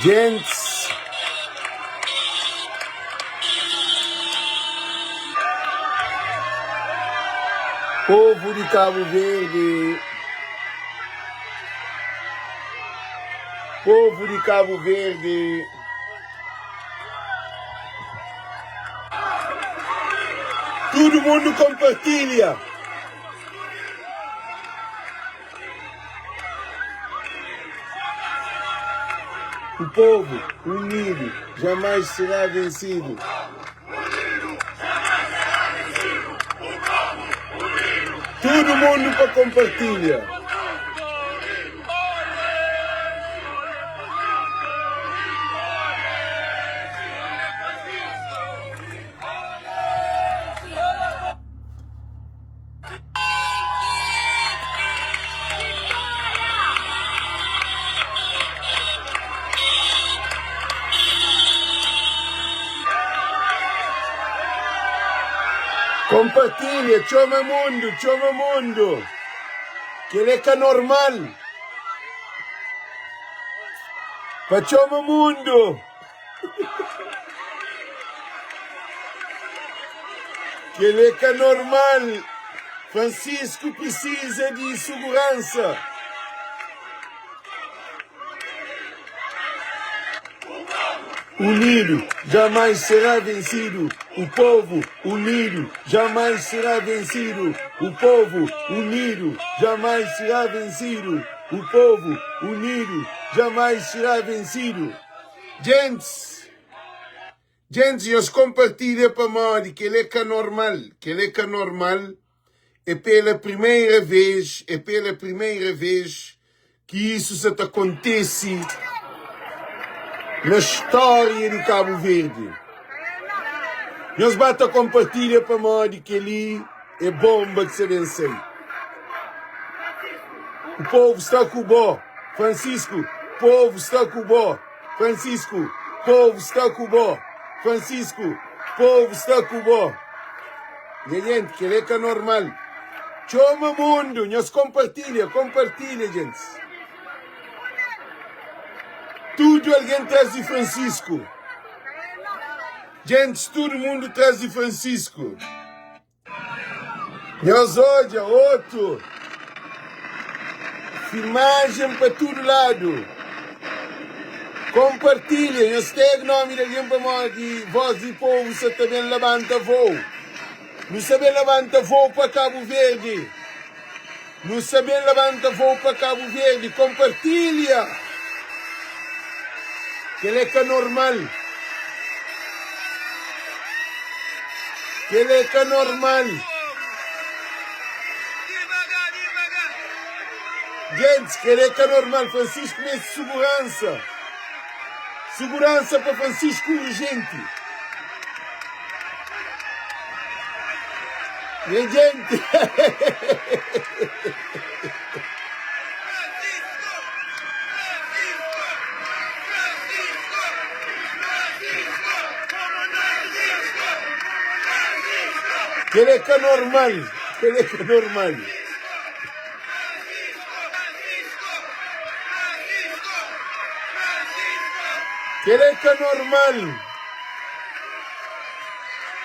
Djentis. Povu di Kabu Verdi. Povu di Kabu Verdi. Tudu mundu konpartilha. O povo unido jamais será vencido. Tudo mundo pa compartilha. Compartilha, txoma mundo, txoma mundo. Kel é ka normal. Pa txoma mundo. Kel é ka normal. Francisco precisa de segurança. Unido jamais será vencido. O povo unido jamais será vencido. O povo unido jamais será vencido. O povo unido jamais será vencido. Gentis, gentis nhos konpartilha pamodi kel é ka normal, kel é ka normal, é pela primeira vez, é pela primeira vez ki isu sa ta kontese na stória di Kabu Verdi. Nhos ba ta konpartilha pamodi kel-li é bonba ki sa ben sai. O povo sta ku bo, Francisco, povo sta ku bo, Francisco, povo sta ku bo, Francisco, povo sta ku bo. Nha gente, kel é ka normal. Txoma mundu, nhos konpartilha, konpartilha, gentis. Tudu algen tras di Francisco. Gentis, tudu mundu tras di Francisco. Nhos odja otu filmajen pa tudu ladu. Konpartilha, nhos tag nomi di algen pamodi voz di povu sa ta ben labanta vou. Nu sa ben labanta vou pa Kabu Verdi. Nu sa ben labanta vou pa Kabu Verdi. Konpartilha! Kel é ka normal. Kel é ka normal. Gentis, kel é ka normal. Francisco meste suguransa. Suguransa pa Francisco urgenti. Nha gente. Kel é ka normal. Kel é ka normal. Kel é ka normal.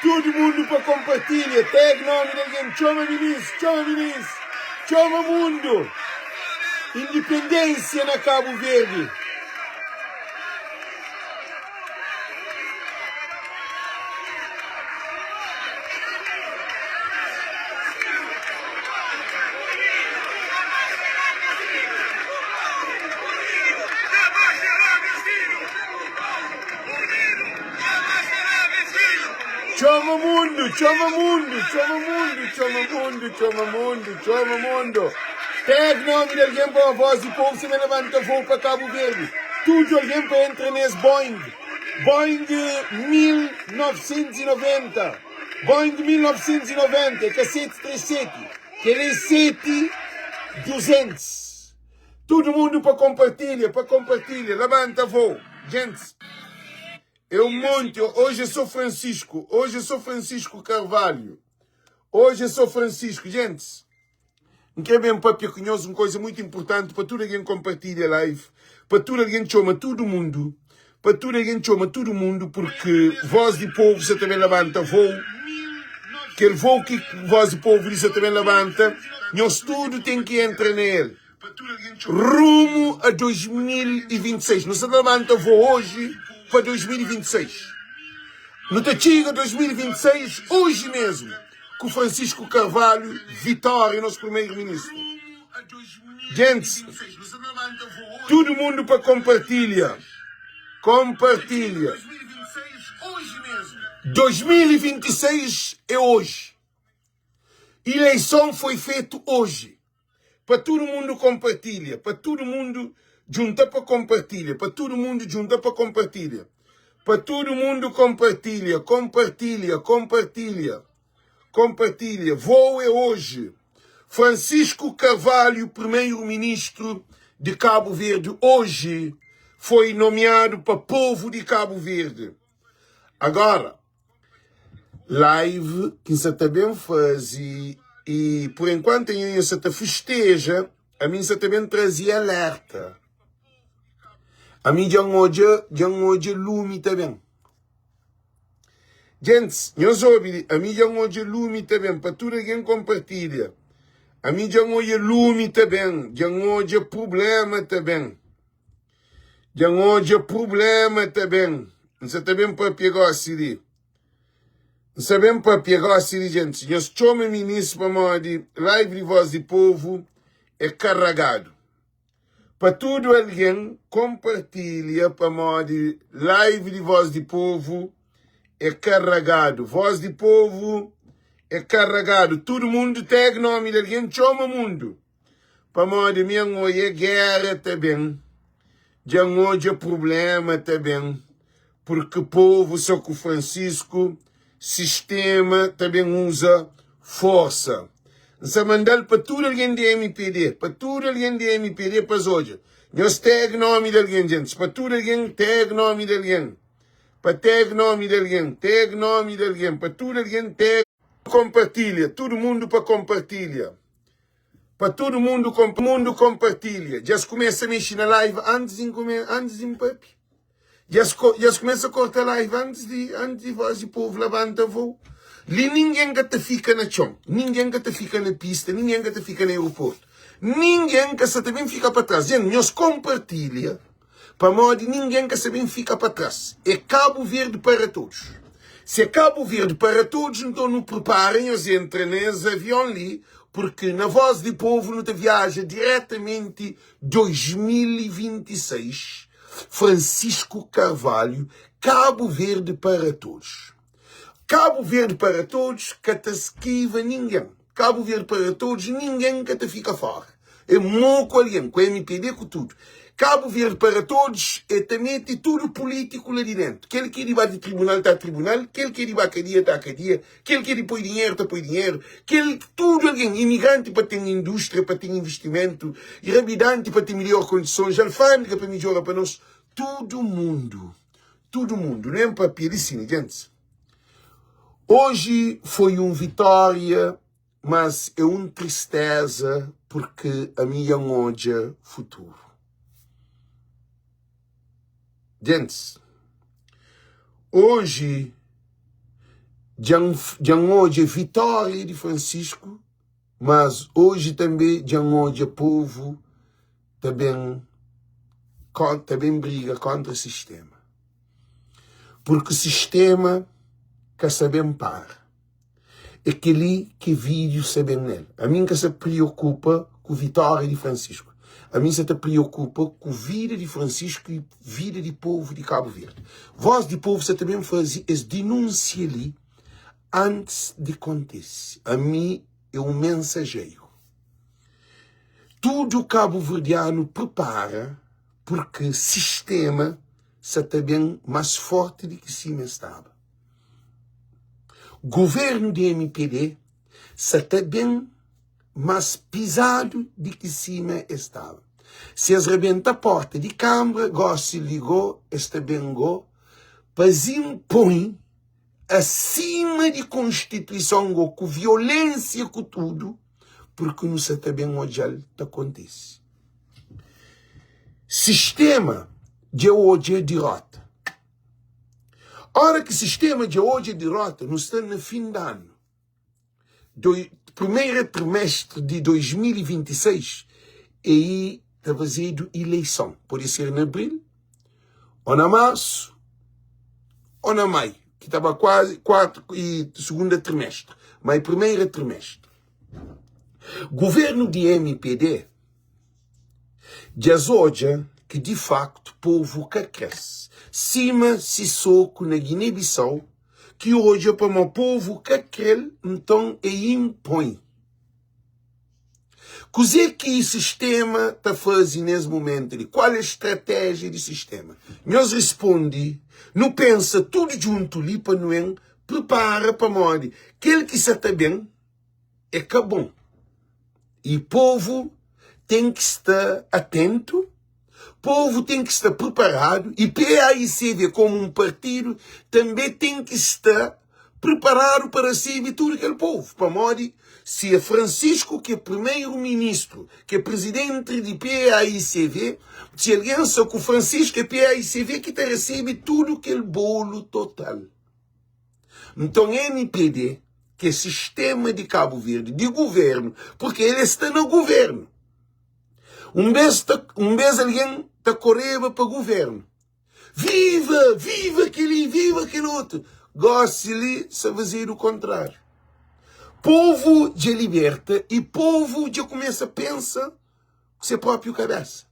Tudu mundu pa konpartilha, tag nomi di algen, txoma minis, txoma minis, txoma mundu. Indipendênsia na Kabu Verdi. Txoma mundu, txoma mundu, txoma mundu, txoma mundu, txoma mundu, txoma mundu. Tag nomi di algen pa uma voz di povu se me labanta vou pa Kabu Verdi. Tudu algen pa entra nes Boeing. Boeing 1990. Boeing 1990, é ka 737. Kel é 7200. Tudu mundu pa konpartilha, pa konpartilha. Labanta vou, gentis. É um monte. Hoje é só Francisco. Hoje é só Francisco Carvalho. Hoje é só Francisco. Gente, N kre ben papia ku nhos un koza mutu inpurtanti pa tudu algen konpartilha live, pa tudu algen txoma tudu mundu. Pa tudu algen txoma tudu mundu purki voz di povu sa ta ben labanta vou. Kel vou ki voz di povu li sa ta ben labanta, nhos tudu ten ki entra na el. Rumu a 2026. Nu sa ta labanta vou oji pa 2026. Nu ta txiga 2026 oji mesmu ku Francisco Carvalho Vitória, nos primeiro ministru. Gentis, tudu mundu pa konpartilha, konpartilha. 2026 é oji. Ileison foi fetu oji. Pa tudu mundu konpartilha, pa tudu mundu djunta pa konpartilha, pa tudu mundu djunta pa konpartilha. Pa tudu mundu konpartilha, konpartilha, konpartilha. Compartilha. Voo é hoje. Francisco Carvalho, primeiro-ministro de Cabo Verde, hoje foi nomeado para povo de Cabo Verde. Agora, live que você também faz e, e por enquanto você tá festeja, a mim você também trazia alerta. A mim já odja, já odja lume também. Gentis, nhos obi li, ami dja N odja lumi ta ben, pa tudu algen konpartilha. Ami dja N odja lumi ta ben, dja N odja prubléma ta ben. Dja N odja prubléma ta ben. N sa ta ben papia gósi li. N sa ben papia gósi li, gentis. Nhos txoma minis pamodi live di Voz di Povu é karagadu. Pa tudu algen konpartilha pamodi live di Voz di Povu é karagadu. Voz di Povu é karagadu. Tudu mundu tag nomi di algen txoma mundu. Pamodi mi N oia géra ta ben, dja N odja prubléma ta ben. Purki povu sa ku Francisco, sistema ta ben uza forsa. N sa manda-l pa tudu algen di mpd, pa tudu algen di mpd pa es odja. Nhos tag nomi di algen, gentis, pa tudu algen tag nomi di algen, pa tag nomi di algen, tag nomi di algen, pa tudu algen tag. Konpartilha, tudu mundu pa konpartilha, pa tudu mundu mundu konpartilha. Dja es kumesa mexi na live antis di N kume, antis di N papia. Dja es kumesa korta live antis di antis di voz di povu labanta vou. Li ningen ka ta fika na txon, ningen ka ta fika na pista, ningen ka ta fika na aeroportu. Ningen ka sa ta ben fika pa tras. Djen, nhos konpartilha pamodi ningen ka sa ben fika pa tras. É Cabo Verde para todos. Se é Cabo Verde para todos, nton nu prepara nhos entra nes avion li, porque na voz di povu nu ta viaja diretamenti 2026. Francisco Carvalho, Cabo Verde para todos. Cabo Verde para todos ka ta skiva ninguém. Cabo Verde para todos ninguém ka ta fika fora. É moku alguém, ku MPD ku tudo. Cabo Verde para todos é ta mete tudo político lá di dentro. Kel ki é di ba di tribunal ta tribunal, kel ki é di ba kadia ta kadia, Kel ki é di poi dinheru ta poi dinheru, kel tudu algen, imigranti pa ten indústria, pa ten investimentu, i rabidanti pa ten midjór kondisons, alfándega pa midjora pa nos, tudu mundu, tudu mundu, nen papia di sini, gentis. Oji foi un vitória, mas é un tristéza purki ami dja N odja futuru. Gentis, oji dja N odja vitória di Francisco, mas oji tanbe dja N odja povu ta ben ta ben briga kontra sistema. Purki sistema ka sa ben para. É kel-li ki vídiu sta ben nel. Ami N ka sta priokupa ku vitória di Francisco. Ami N sa ta priokupa ku vida di Francisco y vida di povu di Kabu Verdi. Voz di povu sa ta ben faze es dinúnsia li antis di kontise. Ami é un mensajeiru. Tudu kabuverdianu pripara purki sistema sa ta ben más fórti di ki sima el staba. Governu di mpd sa ta ben mas pizadu di ki sima es staba. Si es rebenta porta di kambra gosi li go es ta ben go pa es inpoi asima di konstituison go ku violensia ku tudu purki nu sa ta ben odjal ta kontise. Sistema dja odja dirota. Ora ki sistema dja odja dirota, nu sta na fin di anu, primeira trimestre di 2026, e ta fazedu ileison. Pode ser na abril, o na marsu, o na mai, ki ta ba kuazi kuartu i segunda trimestre, ma e primeira trimestre. Governu di mpd dja es odja ki di faktu povu ka kre-s, sima Sissoco na Guiné-Bissau ki odja pamo povu ka kre-l nton e inpoi. Kuzê ki sistema ta faze nes mumentu li? Kual é stratéjia di sistema? Nhos risponde, Nu pensa tudu djuntu li pa nu en pripara pamodi kel ki sa ta ben é ka bon i povu ten ki sta atentu, povu ten ki sta priparadu i PAICV komu un partidu tanbe ten ki sta Preparadu pa resebe tudu kel povu, pamodi si é Francisco ki é primeiro ministro, ki é presidente di PAICV, si algen sa ku Francisco é PAICV ki ta resebe tudu kel bolo total. Nton MPD, ki é sistema di Cabo Verde, di governo, porque el sta na governo, un bes ta, un bes algen ta koreba pa governo, Viva! Viva kel-li! Viva kel otu! Gósi li sa fazedu kontráriu. Povu dja liberta i povu dja kumesa pensa ku se própiu kabésa.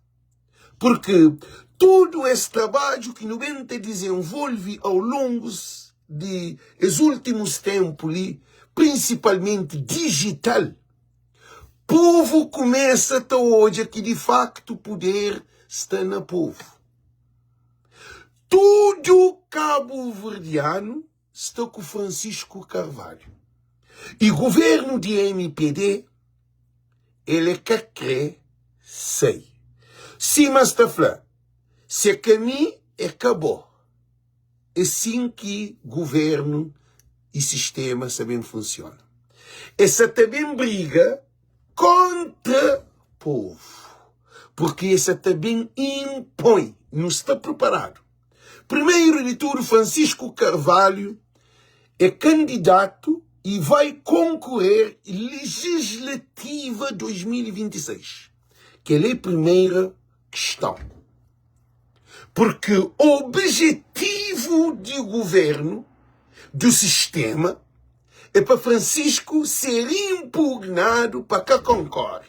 Purki tudu es trabadju ki nu ben ta dizenvolve au longus di es últimus ténpu li, prinsipalmenti dijital, povu kumesa ta odja ki di faktu puder sta na povu. Tudu kabuverdianu sta ku Francisco Carvalho y governu di mpd el é ka kre sai. Sima es ta fla, se é ka mi é ka bo. É sin ki governu y sistema sa ben funsiona. Es sa ta ben briga kontra povu, purki es sa ta ben inpoi. Nu sta preparadu. Primeiro di tudu, Francisco Carvalho é kandidatu y vai konkorer legislativa 2026. Kel é primeira kistãu. Purki obijetivu di guvernu, du sistema, é pa Francisco ser impugnadu pa ka konkore.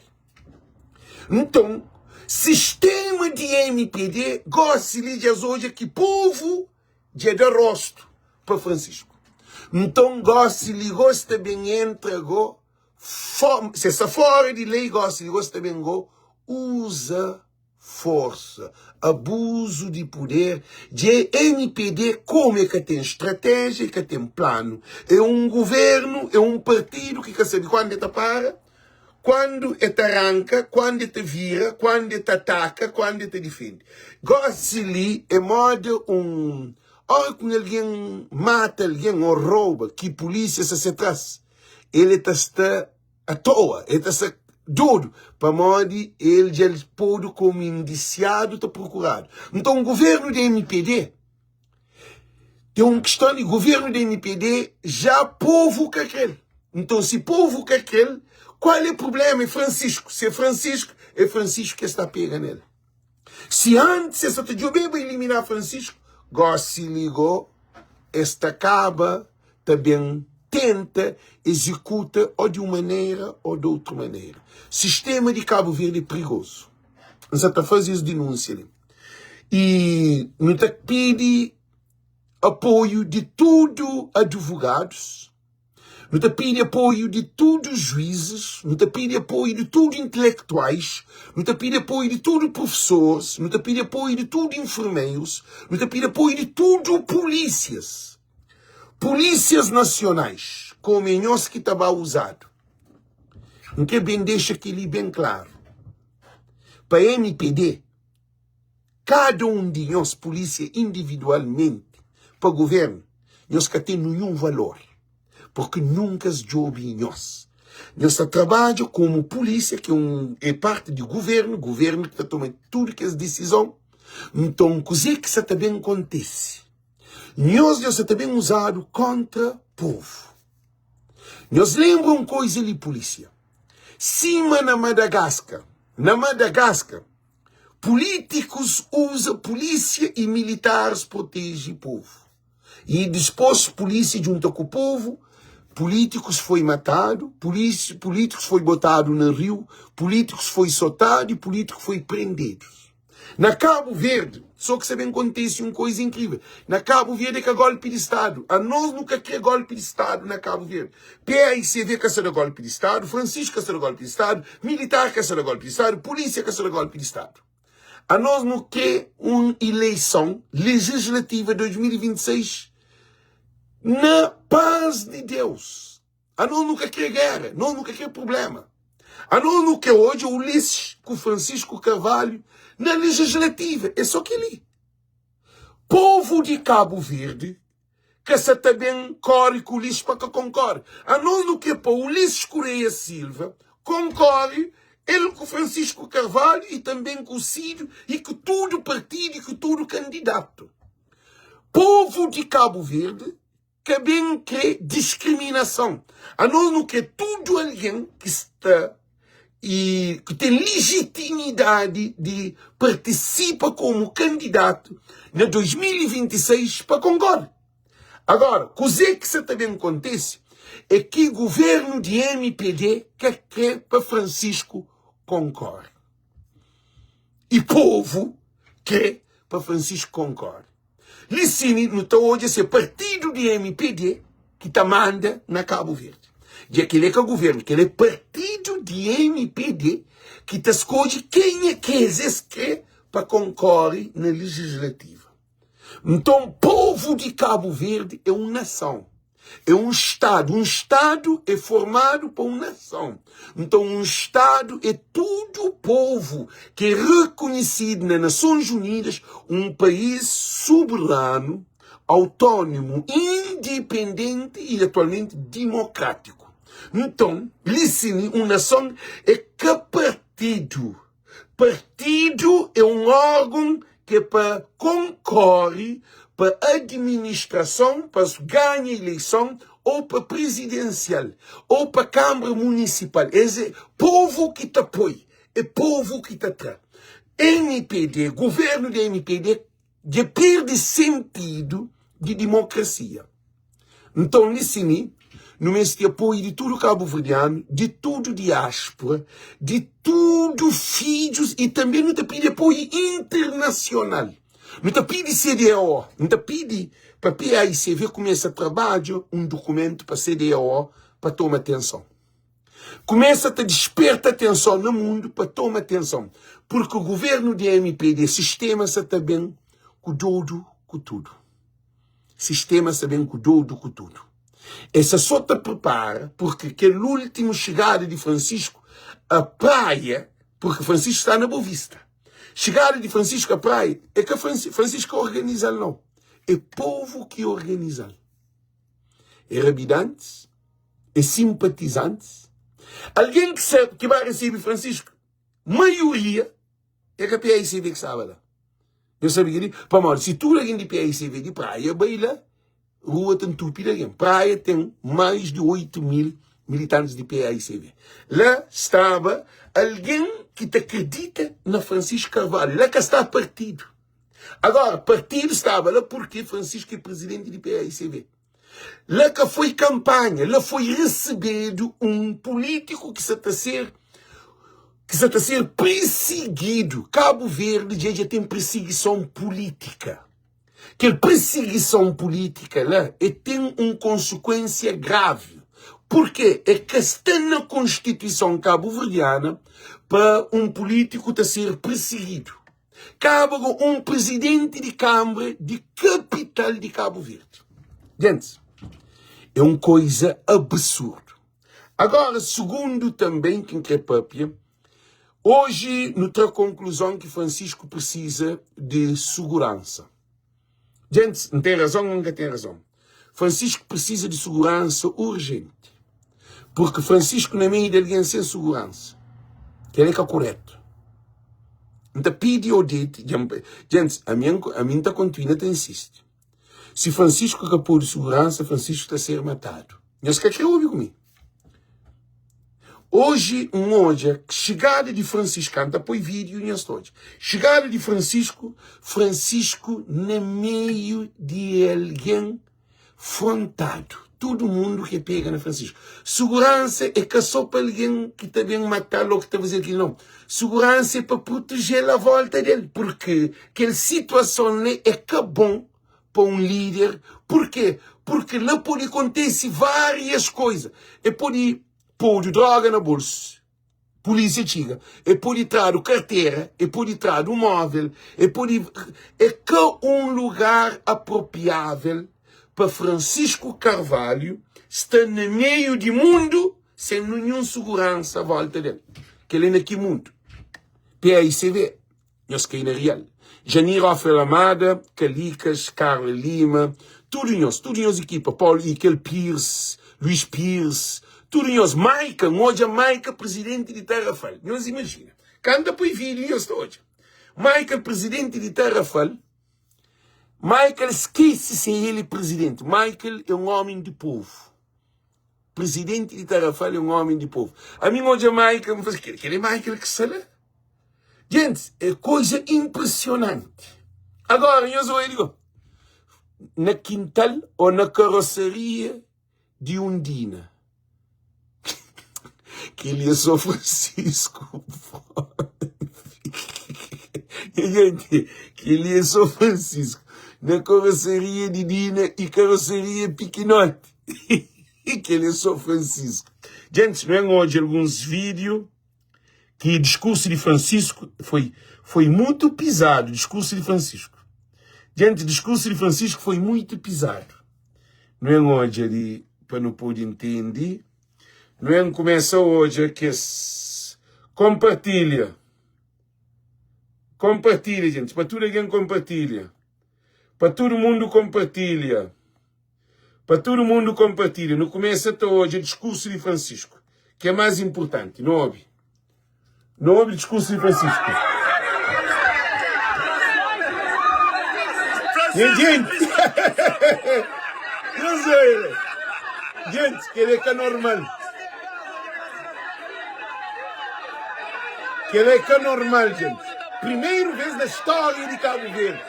Nton, sistema di mpd gosi li dja es odja ki povu dja da rostu pa Francisco. Nton, gosi li go sta ben entra go, se sta fora di lei gosi li go sta ben go uza forsa, abuzu di puder dje mpd komu e ka ten stratéjia e ka ten planu e un guvernu e un partidu ki ka sabi kuandu e ta para kuandu e ta ranka kuandu e ta vira kuandu e ta ataka kuandu e ta difende gosi li e moda un ora ku un algen mata algen o rouba ki pulisia sta se tras el e ta sta atoa, el ta sta dodu, pamodi el dja el podu komu indisiadu ta prokuradu. Nton, guvernu di mpd ten un kiston li, guvernu di mpd ja povu ka kre-l. Nton, si povu ka kre-l, kual é prublema? É Francisco. Si é Francisco, é Francisco ki es ta pega nel. Si antis es sa ta djobeba ilimina Francisco, gosi li go es ta kaba ta ben tenta exekuta o di un manera o di outru manera. Sistema di Cabo Verde é prigozu. N sa ta faze es dinúnsia li y nu ta pidi apoiu di tudu advogadus. Nu ta pidi apoiu di tudu juízes, nu ta pidi apoiu di tudu intelektuais, nu ta pidi apoiu di tudu profesoris, nu ta pidi apoiu di tudu infermerus, nu ta pidi apoiu di tudu pulísias, pulísias nasionais, komu é nhos ki ta ba uzadu. N kre ben dexa kel-li ben klaru pa mpd. Kada un di nhos pulísia individualmenti pa guvernu, nhos ka ten nunhun valor, purki nunka es djobe nhos. Nhos ta trabadja komu pulísia, ki un é parti di guvernu, guvernu ki ta toma tudu kes disizon. Nton, kuzê ki sa ta ben kontise? Nhos dja sa ta ben uzadu kontra povu. Nhos lenbra un koiza li pulisia. Sima na Madagaskar, na Madagaskar, pulitikus uza pulisia i militaris proteje povu. I dispos pulisia djunta ku povu, pulitikus foi matadu, pulitikus foi botadu na riu, pulitikus foi sotadu i pulitiku foi prendedu. Na Kabu Verdi, so ki sa ben kontese un koiza inkrivel. Na Kabu Verdi é ka golpi di Stadu. Anos nu ka kre golpi di Stadu na Kabu Verdi. PAICV ka sa da golpi di Stadu, Francisco ka sa da golpi di Stadu, militar ka sa da golpi di Stadu, pulisia ka sa da golpi di Stadu. Anos nu kre un ileison lejislativa 2026 na paz di Deus. Anos nu ka kre géra, nos nu ka kre prubléma. Anos nu kre odja Ulisses ku Francisco Carvalho na legislativa. É só kel-li. Povu di Kabu Verdi ka sa ta ben kóre ku Ulisses pa ka konkóre. Anos nu kre pa Ulisses Correia Silva konkóre el ku Francisco Carvalho i tanben ku Cid i ku tudu partidu i ku tudu kandidatu. Povu di Kabu Verdi Ka ben kre diskriminason. Anos nu kre tudu algen ki sta i ki ten lijitimidadi di partisipa komu kandidatu na 2026 pa konkore. Agora, kuze ki sa ta ben kontese e ki guvernu di mpd ka kre pa Francisco konkore. I povu kre pa Francisco konkore. Li sin nu ta odja se partidu di mpd ki ta manda na Kabu Verdi. Dja kel é ka guvernu, kel é partidu di mpd ki ta skodje kenha ki es es kre pa konkore na lejislativa. Nton povu di Kabu Verdi é un nason. É un Stadu. Un Stadu é formadu pa un nason. Nton, un Stadu é tudu povu ki é rekonhisidu na Nasons Unidas un país soberanu, autónomu, indipendenti i atualmenti dimokrátiku. Nton, li sin, un nason é ka partidu. Partidu é un órgon ki é pa konkore pa administrason, pa ganha ileison ou pa prizidensial ou pa kanbra munisipal. Es é povu ki ta poi, é povu ki ta tra. Mpd, guvernu di mpd dja perde sentidu di dimokrasia. Nton, li si mi, nu meste apoiu di tudu kabuverdianu, di tudu diáspura, di tudu fidjus i tanbe nu ta pidi apoiu internasional. Nu ta pidi CDAO, nu ta pidi pa PAICV kumesa trabadja un dukumentu pa CDAO pa toma atenson. Kumesa ta disperta atenson na mundu pa toma atenson, purki guvernu di mpd, sistema sa ta ben ku dodu ku tudu. Sistema sa ben ku dodu ku tudu. E sa so ta pripara purki kel ultimu xigada di Francisco a Praia, purki Francisco sta na Bovista. Xigada di Francisco a Praia e ka Francisco ka organizal nau, e povu ki organizal. E rabidantis, e simpatizantis. Algen ki sa ki ba resebe Francisco, maioria é ka PAICV ki staba la. Nhos sabe kel-li? Pamodi si tudu algen di PAICV di Praia bai la, rua ta ntupi di algen. Praia ten mais di 8 mil militantis di PAICV. La staba algen ki ta kridita na Francisco Carvalho. La ka sta partidu. Agora, partidu staba la purki Francisco é prizidenti di PAICV. La ka foi kanpanha, la foi resebedu un pulítiku ki sa ta ser ki sa ta ser pirsigidu. Kabu Verdi dja dja ten pirsigison pulítika. Kel pirsigison pulítika la e ten un konsekuensia gravi, purke e ka sta na konstituison kabuverdiana pa un pulítiku ta ser pirsigidu. Kaba ku un prizidenti di kanbra di kapital di Kabu Verdi. Gentis, é un koiza absurdu. Agora, sugundu tanben ki N kre papia, oji nu tra konkluzon ki Francisco prisiza di suguransa. Gentis, N ten razon o N ka ten razon? Francisco prisiza di suguransa urjenti. Purki Francisco na meiu di algen sen suguransa, kel é ka kuretu. N ta pidi Odete, gentis, ami, ami N ta kontinua ta insisti. Si Francisco ka podu suguransa, Francisco ta ser matadu. Nhos ka kre obi ku mi. Oji N odja xigada di Francisco, ka N ta poi vídeo nhos ta odja. Xigada di Francisco, Francisco na meiu di algen frontadu. Tudu mundu ke pega na Francisco. Suguransa é ka só pa algen ki ta ben matal ou ki ta fazel kil, não. Suguransa é pa protejel a volta del, porque kel situason li é ka bon pa un líder. Porquê? Porque la pode kontese várias koisa. E pode podu droga na bolsu, polísia txiga, e pode tradu kartera, e pode tradu móvel, e pode... É ka un lugar apropriável pa Francisco Carvalho sta na meiu di mundu sen ninhun suguransa a volta del. Kel-li na ki mundu? PAICV. Nhos kai na real. Janir Ofre Lamada, Kalikas, Carla Lima, tudu nhos, tudu nhos ekipa, Paulo e kel Pires, Luís Pires, tudu nhos, Maika, N odja Maika presidenti di Tarrafal, nhos imajina, kanta poi vídeo nhos ta odja, Maika presidenti di Tarrafal, Michael skese se el é presidenti, Michael é un omi di povu. Presidenti di Tarrafal é un omi di povu. Ami N odja Michael, N fla, kel é Michael ki sta la? Gentis, é koza inpresionanti. Agora, nhos odja li go, na kintal o na karosaria di Undina. Kel-li é só Francisco. Gente, kel-li é só Francisco. Na karosaria di Dina e karosaria pikinoti. Kel-li é só Francisco. Gente, nu ben odja alguns vídeo ki diskursu di Francisco foi, foi muito pisado. Diskursu di Francisco. Gente, diskursu di Francisco foi muito pisado. Nu ben odja li pa nu pode intende. Nu ben kumesa odja kes kompartilha. Kompartilha, gente, pa tudu algen kompartilha. Pa tudu mundu kompartilha. Pa tudu mundu konpartilha. Nu kumesa ta odja diskursu di Francisco, ki é más inpurtanti. Nu obi. Nu obi diskursu di Francisco. Nha genti! Nhos oira! Genti, kel-li é ka normal. Kel-li é ka normal, genti. Primeru vez na stória di Kabu Verdi.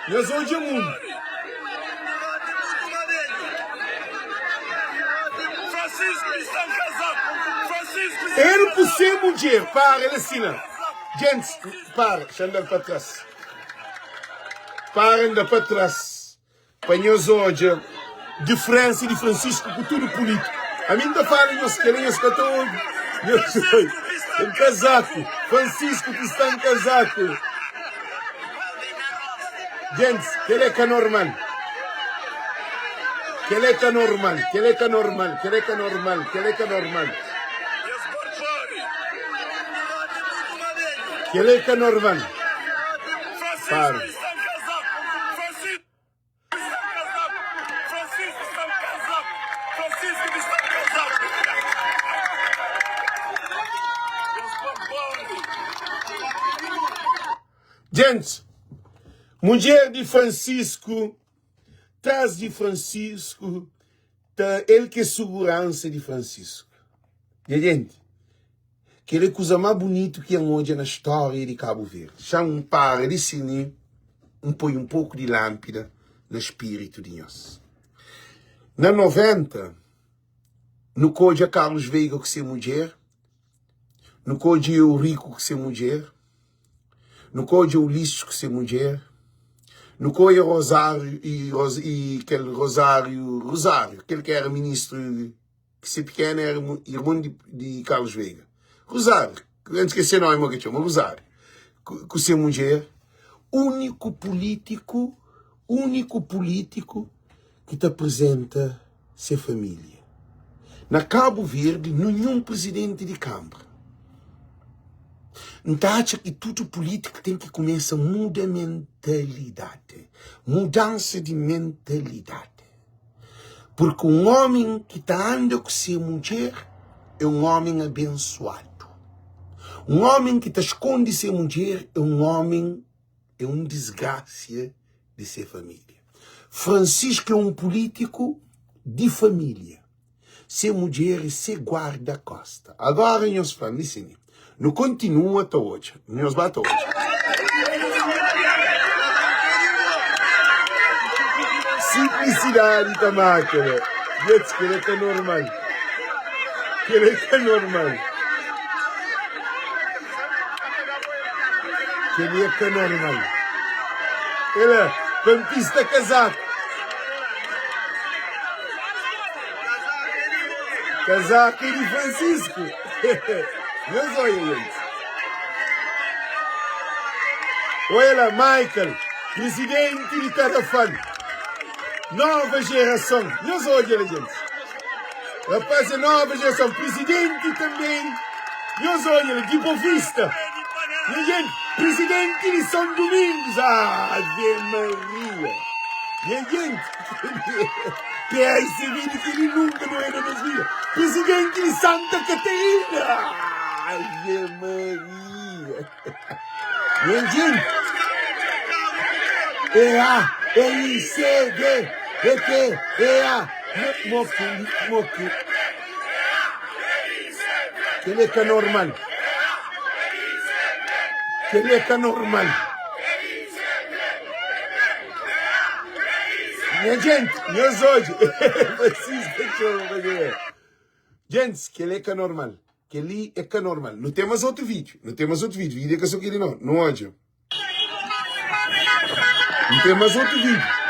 Nhos odja mundu. El ku se mudjer para el asina. Gentis, para, xa N da-l pa tras. Para N da pa tras. Pa nhos odja diferensa di Francisco ku tudu pulitiku. Ami N ta fala nhos kela nhos ka ta obi. Nhos oi un kazaku, Francisco ki sta un kazaku. Gentis, kela é ka normal. Kela é ka normal, kela é ka normal, kela é ka normal, kela é ka normal. Kela é ka normal. Para. Gente, mudjer di Francisco, tras di Francisco, ta el ki é suguransa di Francisco. Nha gente, kel é kuza má bunitu ki N odja na stória di Kabu Verdi. Xa N para di sini, N poi un poku di lánpida na spiritu di nhos. Na 90, nu ka odja Carlos Veiga ku se mudjer, nu ka odja Eurico ku se mudjer, Nu ka odja Ulisses ku se mudjer. Nu ka odja Rosário e, e kel Rosário, Rosário, kel ki era ministru, ki se pikena era irmon di, di Carlos Veiga. Rosário, N skese nomi mo ke txoma, Rosário, ku, ku se mudjer. Úniku pulítiku, úniku pulítiku ki ta apresenta se família. Na Kabu Verdi, ninhun prizidenti di kanbra. N ta atxa ki tudu pulítiku ten ki kumesa muda mentalidadi, mudansa di mentalidadi. Purki un ómi ki ta anda ku se mudjer é un ómi abensuadu. Un ómi ki ta skonde se mudjer é un ómi, é un disgrasia di se família. Francisco é um político di família. Se mudjer é se guarda costa. Agora nhos fla-m li sin. Nu kontinua ta odja. Nhos ba ta odja. Simplicidade ta mata, né? Gets, kel é ka normal. Kel é ka normal. Kel é ka normal. Ela, pampista casaco. Casaco é di Francisco. Nhos oia, gente. Olha lá, Michael, presidente de Tarrafal. Nova geração. Nhos odja lá, gente. Rapaz é nova geração. Presidente também. Nhos odja lá, de Bovista. Minha gente, presidente de São Domingos. Ave Maria. Minha gente, PSB de que ele nunca não era nos vida. Presidente de Santa Catarina. Ave Maria. Minha gente, E A L C D E T E A Moki, moki. Kel é ka normal. Kel é ka normal. Nha gente, nhos odja. Francisco txoma pa dje. Gentes, kel é ka normal. Kel li é ka normal. Nu ten mas otu vídeo. Nu ten mas otu vídeo. Vídeo é ka so kel li no. Nu odja. Nu ten mas otu vídeo.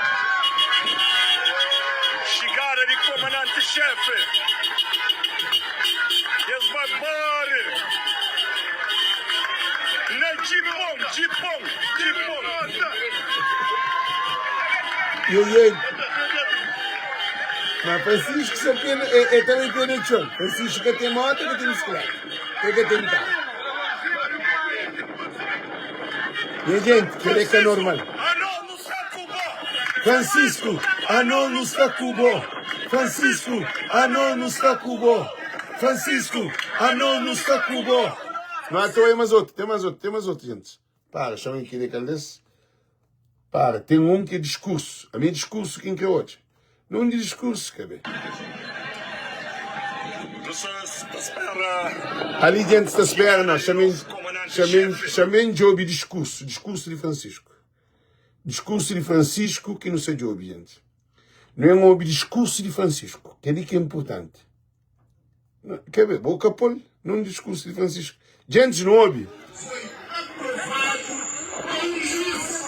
Chegada di komandante-xefe Es ba bore na Djipon, Djipon, Djipon. E aí, Mas Francisco só pena, é, é também pena de chão. Francisco que tem moto, que tem bicicleta, que tem carro. Minha gente, que é que é normal. Francisco, ano no sta ku bo. Francisco, ano no sta ku bo. Francisco, ano no sta ku bo. Não há tem mais outro, tem mais outro, tem mais outro, gente. Para, chama aqui de caldes. Para, tem um que é discurso. A minha discurso quem que é hoje? Não de discurso, cabe. Ali gente está espera, não. Chamem, chamem, chamem de ouvir discurso, discurso de Francisco. Discurso de Francisco que não sei de ouvir, gente. Não é um ouvir discurso de Francisco, que é ali que é importante. Quer ver? Boca pôr num discurso de Francisco. Gente, não ouve. Foi aprovado por um juiz.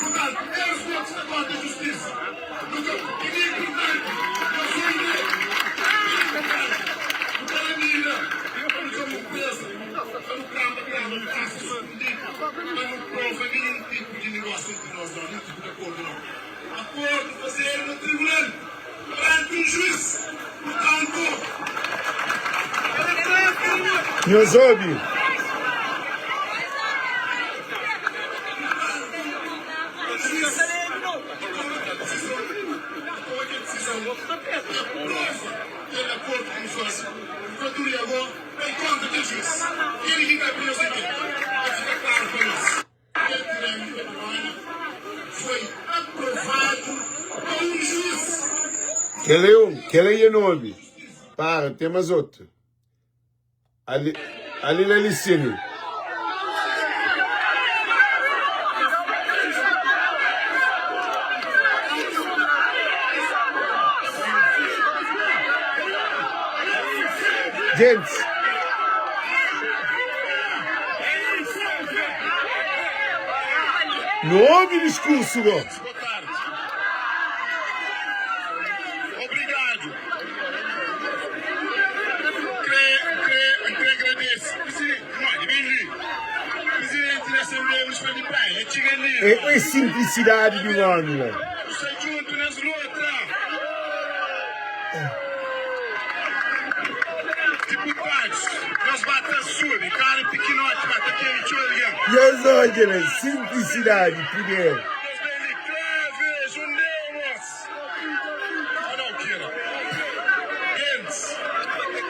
Portanto, eles não se contra a justiça. E é importante, eu sou importante. Porque a mira, eu não peso, eu não cravo, cravo, faço escondido, mas não prova nenhum tipo de negócio entre nós, não, nenhum tipo de acordo, não. Acordo fazer no tribunal. Perante um juiz, portanto. Nhos obi. Kel tiranu di Babilónia foi aprovadu pa un juís. Kel é un, kel é nomi. Para, ten mas otu. Ali, ali la li sini. Gentis. Nu obi diskursu go. Boa tarde. Obrigado. Kre, kre, kre agradese. Presidente, olha, bem li. Presidente da Assembleia Municipal de Praia, txiga li. É, é simplicidade di un omi la. Nu sta djuntu nes luta. Diputadus, nhos ba ta subi, kara pikinoti ba ta kere txeu algen. Nhos odja la, simplicidade, puder. Nhos ben li, Cleves, undeu mos? Ah nau, Kira. Gentis,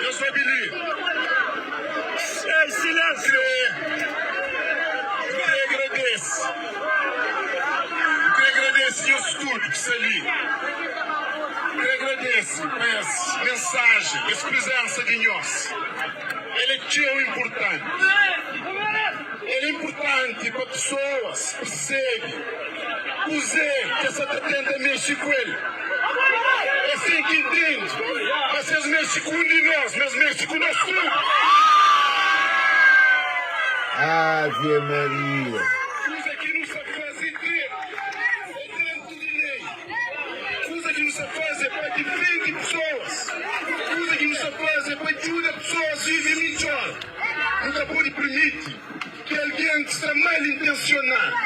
nhos obi li. Ei, silensiu! N kre agradese, N kre agradese nhos tudu. ki sta li, N kre agradese pa es mensajen, es prizensa di nhos. El é txeu inpurtanti. El é inpurtanti pa pesoas persebe kuzê ki es sta ta tenta mexe ku el. Es ten ki intende ma si es mexe ku un di nos, ma es mexe ku nos tudu. Ave Maria. Kuza ki nu sta faze dretu é dentu di lei. Kuza ki nu sta faze é pa difende pesoas. Kuza ki nu sta faze é pa djuda pesoas vive midjor. Nu ka pode permiti ki algen ki sta mal intensionadu,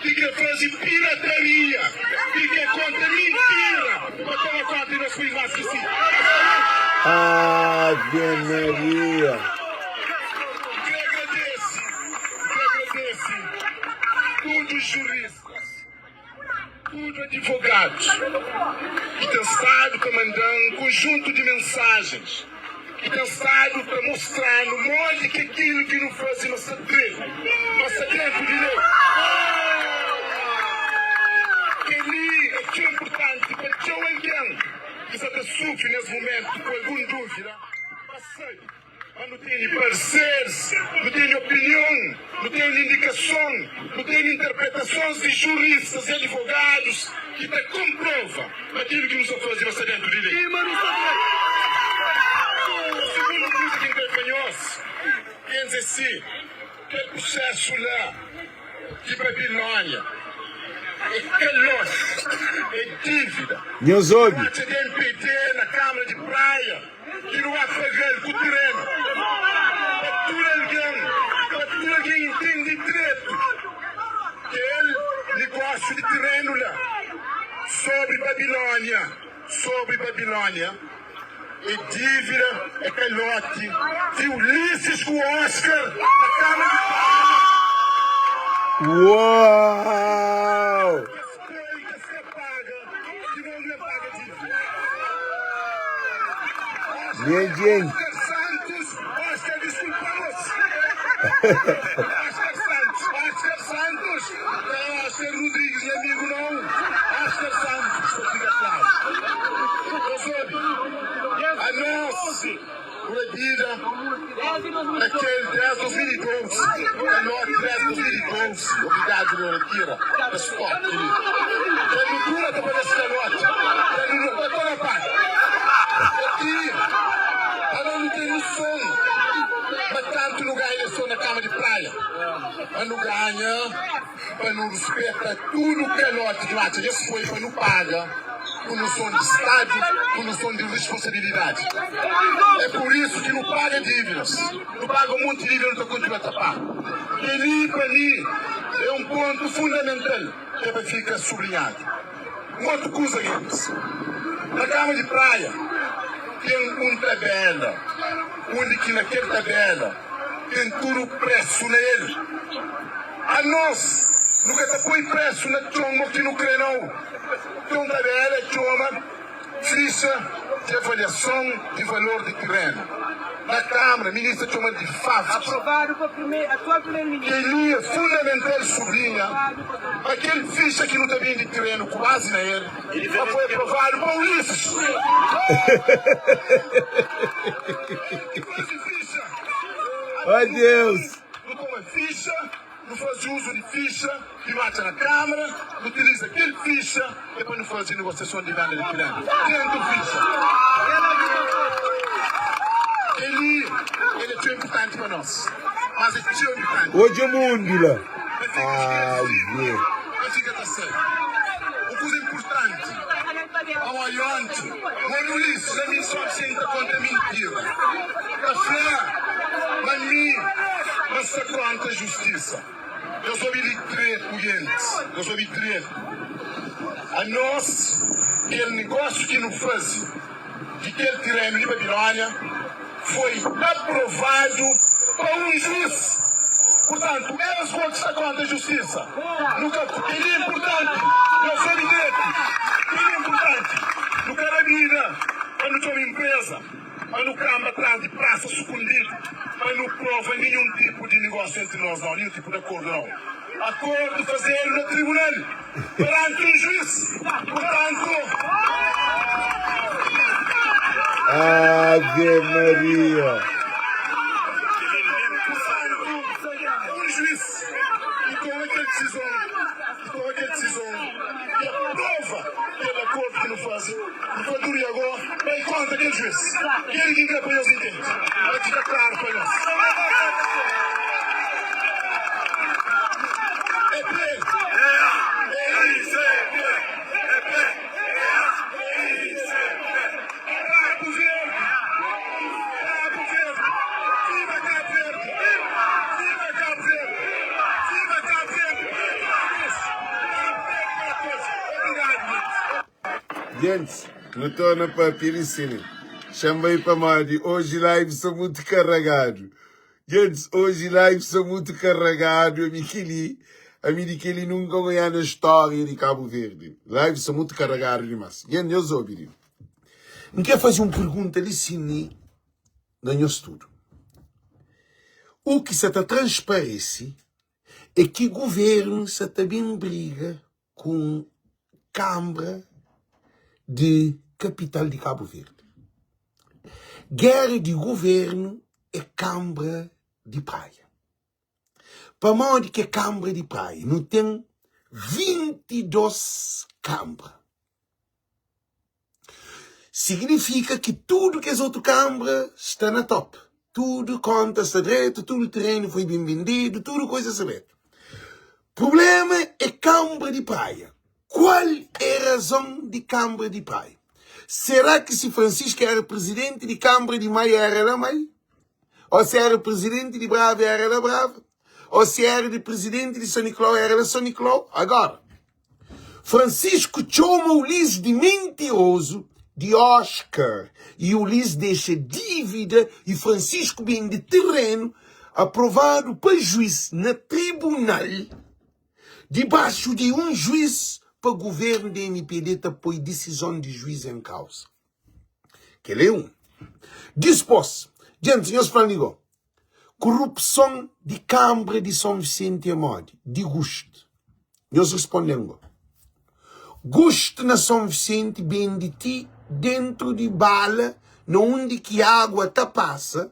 ki kre faze pirataria, ki kre konta mintira pa toma konta di nos país más ki si. Ave Maria. N kre agradese, N kre agradese tudu juristas. Tudu adivogadus ki ten stadu ta manda-m un konjuntu di mensajens ki ten stadu ta mostra-nu modi ki akilu ki nu faze ma sta dretu, ma sta dentu di lei. Kel-li é txeu inpurtanti pa txeu algen ki sta ta sufri nes mumentu ku algun dúvida pa sabe. Ma nu tene parseris, nu tene opinion, nu tene indikason, nu tene interpretasons di juristas i adivogadus ki ta konprova ma kil ki nu sta faze ma sta dentu di lei. Sugundu kuza ki N kre fla nhos, Kenza é si, kel prusesu la di Babilónia é kalós, é dívida. Nhos obi. Nu atxa di MPD na Kamara di Praia. Ki nu ba paga-l ku tirenu pa tudu algen, pa tudu algen intende dretu kel nigósiu di tirenu la. Sobri Babilónia, sobri Babilónia, é dívida, é kaloti di Ulisses ku Oscar na kama di Praia. Uau! Kes poi kes ka paga, ki no nu é paga dívida. Nha gente. Oscar Santos, Oscar desculpa nos. Oscar Santos, Oscar Santos, ka é Oscar Rodrigues nha amigo não. Oscar Santos, pa fika klaru. Nhos obi, anos na bida na kel 10 2012, kalote 10 2012, obrigadu Leonor Kira pa es toki li. Kel dura ta paga es kalote, kel dura pa toda parti. Aki alo nu ten noson ma tantu nu ganha eleson na kama di praia, ma nu ganha pa nu ruspeta tudu kaloti ki nu atxa ki es foi pa nu paga ku noson di stadu, ku noson di risponsabilidadi. É pur isu ki nu paga dívidas, nu paga un monti dívida nu ta kontinua ta paga. Kel-li pa mi é un pontu fundamental ki é pa fika sublinhadu. Un otu kuza, gentis, na kama di praia ten un tabela undi ki na kel tabela ten tudu presu na el. Anos nu ka ta poi presu na txon mo ki nu kre nau. Ten un tabela txoma Fixa di avaliason di valor di tirenu. Na Kamara, minista txoma-l di FAVT. Kel-li é fundamental sublinha ma kel fixa ki nu ta bende tirenu ku bazi na el ma foi aprovadu pa Ulisses. Oh Deus! Nu toma fixa, nu faze uzu di fixa ki nu atxa na Kamara, nu utiliza kel fixa é pa nu faze negosiason di venda di tirenu dentu fixa. Kel-li el é txeu inpurtanti pa nos, mas é txeu inpurtanti. Odja mundu la. Pa fika Ai, sklaresidu, ye. pa fika ta sabe un kuza inpurtanti, pamodi onti Mano Ulisses ami só sen ta konta mintira, ta fla ma mi ma sta kontra justisa. Nhos obi li dretu gentis, nhos obi dretu. Anos, kel negósiu ki nu faze di kel tirenu di Babilónia foi aprovadu pa un juís. Purtantu, es bo ki sta kóntra justisa, nu ka. Kel-li é inpurtanti, nhos obi dretu. Kel-li é inpurtanti. Nu ka rabida pa nu txoma inpreza, pa nu kanba tras di prasa sukundidu, pa nu prova ninhun tipu di negósiu entri nos, nau, ninhun tipu di akordu, nau. Akordu fazedu na tribunal peranti un juiz. Purtantu. Ave Maria! Purtantu, un juiz ki toma kel disizon, ki toma kel disizon i aprova kel akordu ki nu faze, nu ta duri ago bai kontra kel juiz. Kel ki N kre pa nhos intende, pa fika klaru pa nhos. Gentis, nu torna papia di sini. Xa-m bai pamodi oji live sta mutu karagadu. Gentis, oji live sta mutu karagadu. Ami kel-li, ami di kel-li nunka N oiá na stória di Kabu Verdi. Live sta mutu karagadu dimas. Gentis, nhos obi li. N kre faze un pergunta li sini na nhos tudu. U ki sa ta transparese é ki guvernu sa ta ben briga ku Kanbra di Kapital di Kabu Verdi. Géra di guvernu é Kanbra di Praia. Pamodi ki é Kanbra di Praia? Nu ten 22 kanbra. Signifika ki tudu kes otu kanbra sta na top. Tudu konta sta dretu, tudu terenu foi ben bendidu, tudu kuza sta dretu. Prublema é kanbra di Praia. Kual é razon di kanbra di Praia? Será ki si Francisco era prizidenti di kanbra di Maia era la Maia? Ô si era prizidenti di Brava era la Brava? Ô si era di prizidenti di San Nicolau era la San Nicolau? Agora, Francisco txoma Ulis di mintirozu di Oscar i Ulis dexa dívida i Francisco bende terenu aprovadu pa juiz na tribunal dibaxu di un juiz pa guvernu di mpd ta poi disizon di juiz en kauza. Kel é un. Dispos, djentis, nhos fla-m li go, Kurupson di Kanbra di Son Visenti é modi? Di gustu. Nhos risponde-m go. Gustu na Son Visenti bende ti dentru di bala na undi ki agua ta pasa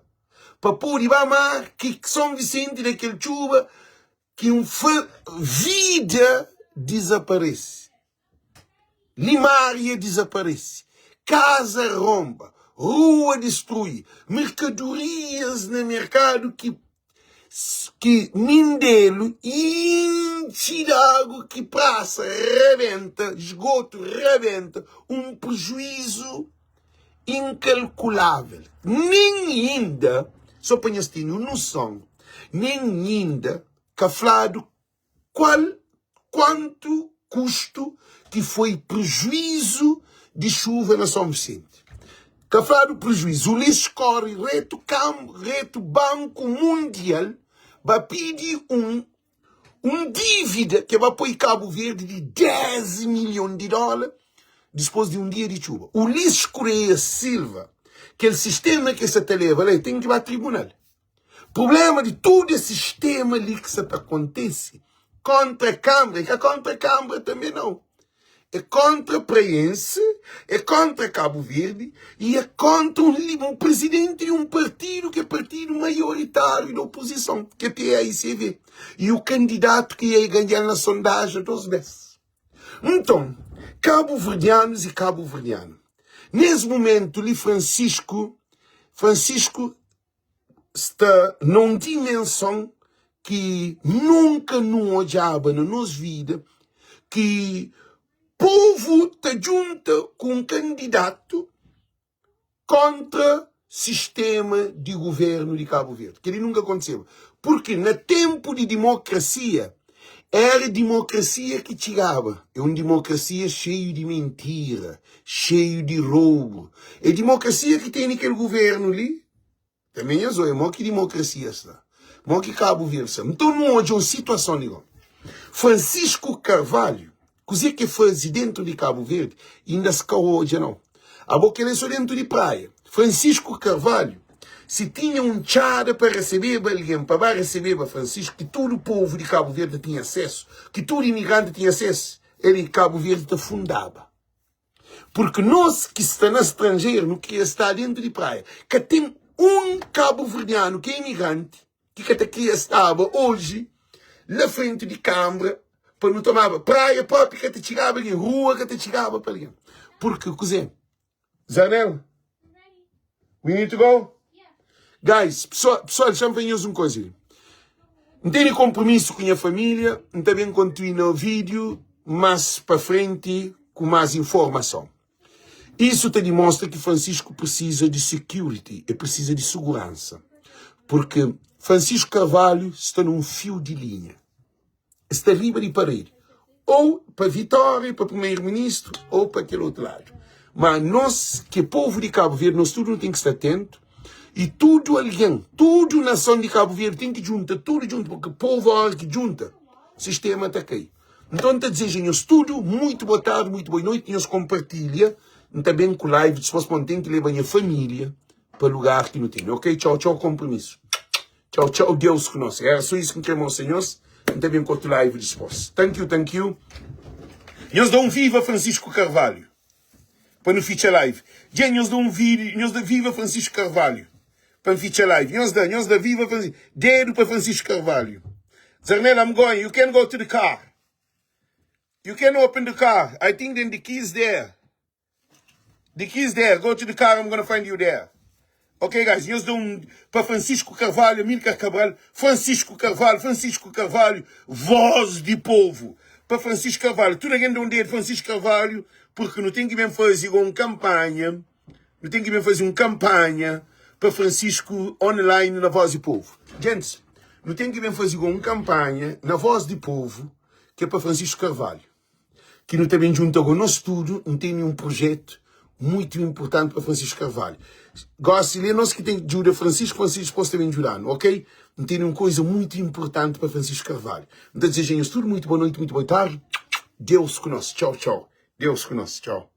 pa pode ba mar ki Son Visenti da kel txuba ki un vida dizaparese. Limaria dizaparese, kaza ronba, rua distrui, merkadorias na merkadu ki ki Mindelu intxi di agu ki prasa rabenta, sgotu rabenta, un prejuizu inkalkulável. Nen inda, so pa nhos tene un noson, nen inda ka fladu Kual kuantu kustu ki foi prejuizu di xuva na São Vicente? Ka fladu prejuizu, Ulisses kori retu kam retu Banku Mundial ba pidi un un dívida ke ba poi Kabu Verdi di 10 milhon di dóla dispôs di un dia di txuba. Ulisses Correia Silva, kel sistema ke sa ta leba la, e ten ki ba tribunal. Prublema di tudu es sistema li ki sa ta kontise kontra Kanbra, e ka kontra Kanbra tanbe nau, e kontra Praiense, e kontra Kabu Verdi y e kontra un un prizidenti di un partidu ki e partidu maioritariu di opozison, ki e PAICV, y u kandidatu ki e ganha-l na sondajen dos bes. Nton, kabuverdianus y kabuverdiana, nes mumentu li Francisco, Francisco sta na un dimenson ki nunka nu odjaba na nos vida, ki povu ta djunta ku un kandidatu kontra sistema di guvernu di Kabu Verdi. Kel-li nunka kontiseba. Purki na tenpu di dimokrasia, era dimokrasia ki txigaba. É un dimokrasia xeiu di mintira, xeiu di roubu. É dimokrasia ki tene kel guvernu li. Tanbê nhas oia mo ki dimokrasia sta, mo ki Kabu Verdi sta. Nton nu odja un situason li gosi. Francisco Carvalho, kuze ki faze dentu di Kabu Verdi, inda es ka odja nau. Abo kel é so dentu di praia. Francisco Carvalho. Si tinha un txada pa resebeba algen, pa ba resebeba Francisco, ki tudu povu di Kabu Verdi tinha asesu, ki tudu imigranti tinha asesu, el Kabu Verdi ta fundaba. Purki nos ki sta na stranjeru, nu kria sta dentu di praia. Ka ten un kabuverdianu ki é imigranti ki ka ta kria staba oji la frenti di kanbra pa nu tomaba praia propi ka ta txigaba algen, rua ka ta txigaba pa algen. Purki kuzê? Zanel, we need to go? Guys, pessoal, pessoal, deixa-me fazer nhos um coisa ali. N tene compromisso com minha família, N ta ben continua o vídeo mais para frente com mais informação. Isso te demonstra que Francisco precisa de security, ele precisa de segurança. Porque Francisco Carvalho está num fio de linha. Sta riba di paredi, ou pa Vitória, pa primeiro ministro, ou pa kel otu ladu. Ma nos ki é povu di Kabu Verdi, nos tudu nu ten ki sta atentu i tudu algen, tudu nason di Kabu Verdi ten ki djunta, tudu djunta, porque povu óra ki djunta, sistema ta kai. Nton N ta dizeja nhos tudu muitu boa tardi, muitu boa noiti, nhos konpartilha, N ta ben ku live dispos pa N ten ki leba nha família pa lugar ki nu tene. Ok, txau, txau, konpromisu. Tchau tchau Deus ku nos. Era só isso ki N kre mostra nhos. N ta ben ku otu live dispos. Thank you, thank you. Nhos da un viva Francisco Carvalho pa nu fitxa live. Dja nhos da un vídeo, nhos da viva Francisco Carvalho pa N fitxa live. Nhos da, nhos da viva Francisco. Dedo pa Francisco Carvalho. Zarnel, I'm going. You can go to the car. You can open the car. I think then the key is there. The key's there, go to the car, I'm gonna find you there. Ok guys, nhos da um pa Francisco Carvalho, Amilcar Cabral, Francisco Carvalho, Francisco Carvalho, voz di povo. Pa Francisco Carvalho, tudo alguém da um dedo Francisco Carvalho, porque não tem que bem fazer um campanha, não tem que bem fazer um campanha para Francisco online na voz do povo. Gente, não tem que bem fazer um campanha na voz do povo, que é para Francisco Carvalho. Ki nu ta ben djunta go nos tudu N tene un projetu muitu inpurtanti pa Francisco Carvalho Gosi li é nos ki ten ki djuda Francisco Francisco dipos ta ben djuda-nu ok N tene un koiza muitu inpurtanti pa Francisco Carvalho N ta dizeja nhos tudu muitu boa noiti muitu boa tardi Deus ku nos txau txau Deus ku nos txau.